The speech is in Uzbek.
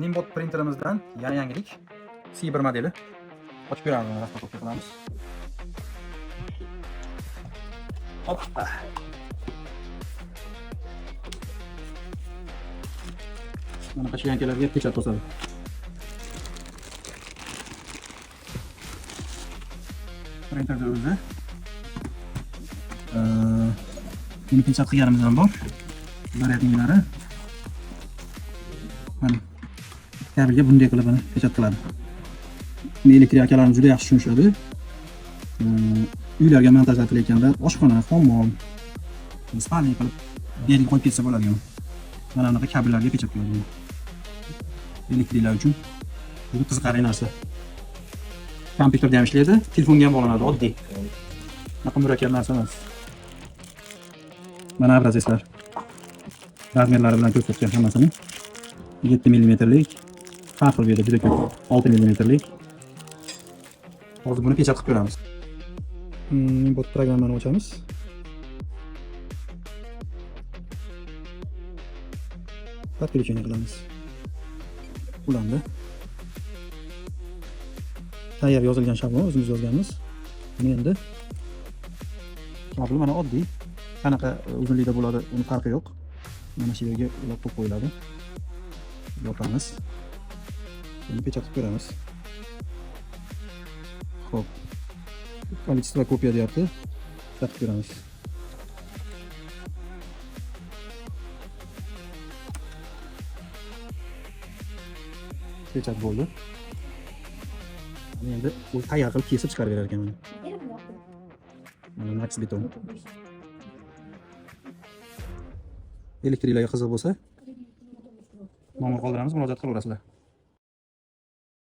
Nimbot printerimizdan yana yangilik. C1 modeli. Ochib ko'ramiz, buni распаковка qilamiz. Hoppa. Mana qachonkalarga pechat bosadi. Printerda o'zi buni pechat qilganimiz ham bor. Zaryadniklari. Mana kabelga bunday qilib mana pechat qiladi. Buni elektrik akalarimiz juda yaxshi tushunishadi. Uylarga montajlar qilayotganda oshxona, hammom, спальный qilib yerga qo'yib ketsa bo'ladigan. Mana bunaqa kabellarga pechat qiladi. Elektriklar uchun juda qiziqarli narsa. Kompyuterda ham ishlaydi, telefonga ham bog'lanadi, oddiy. Bunaqa murakkab narsa emas. Mana образец lar. Размер lari bilan ko'rsatgan hammasini. 7 millimetrlik, har xil bu yerda juda ko'p. 6 millimetrlik. Hozir buni pechat qilib ko'ramiz. Bot programmani ochamiz. Подключение qilamiz. Ulandi. Tayyor yozilgan shablon, o'zimiz yozganmiz. Buni endi kabel mana oddiy. Qanaqa uzunlikda bo'ladi, uni farqi yo'q. Mana shu yerga ulab qo'yib qo'yiladi. Yopamiz. Buni pechat qilib ko'ramiz. Xo'p. Количество копия deyapti. Pechat qilib ko'ramiz. Pechat bo'ldi. Mana endi u tayyor qilib kesib chiqarib berar ekan mana. Mana Max beton. Elektriklarga qiziq bo'lsa, nomer qoldiramiz, murojaat qilaverasizlar.